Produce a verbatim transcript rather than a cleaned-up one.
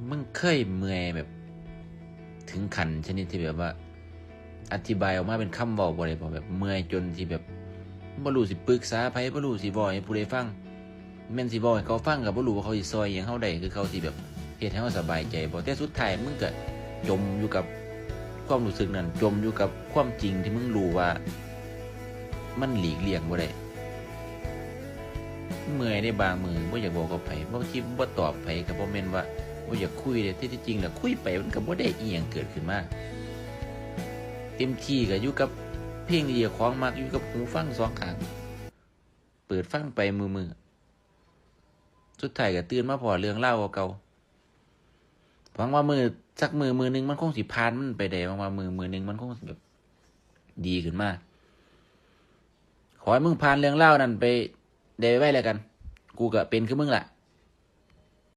มึงเคยเมื่อยแบบ ถึงขั้นชนิดที่แบบว่า อธิบายออกมาเป็นคำเว้าบ่ได้บ่ แบบเมื่อยจนที่แบบบ่รู้สิปรึกษาไผ บ่รู้สิเว้าให้ผู้ใดฟัง แม่นสิเว้าให้เขาฟังก็บ่รู้ว่าเขาสิซ่อยหยังเฮาได้ คือเขาสิแบบเฮ็ดให้เฮาสบายใจบ่ แต่สุดท้ายมึงก็จมอยู่กับความรู้สึกนั้น จมอยู่กับความจริงที่มึงรู้ว่า มันหลีกเลี่ยงบ่ได้ เมื่อยในบางมื้อ บ่อยากเว้ากับไผ บ่คิด บ่ตอบไผ ก็บ่แม่นว่าบ่อยากคุยเด้ แต่ที่จริงแล้วคุยไปมันก็บ่ได้อิหยังเกิดขึ้นมา เต็มที่ก็อยู่กับเพลงที่เจ้าของมัก อยู่กับหูฟังสองข้าง เปิดฟังไปมื้อๆ สุดท้ายก็ตื่นมาพ้อเรื่องราวเก่าๆ หวังว่ามื้อ สักมื้อมื้อหนึ่งมันคงสิผ่านมันไปได้ หวังว่ามื้อมื้อหนึ่งมันคงสิแบบ ดีขึ้นมา ขอให้มึงผ่านเรื่องราวนั้นไปได้ไวๆแล้วกัน กูก็เป็นคือมึงล่ะ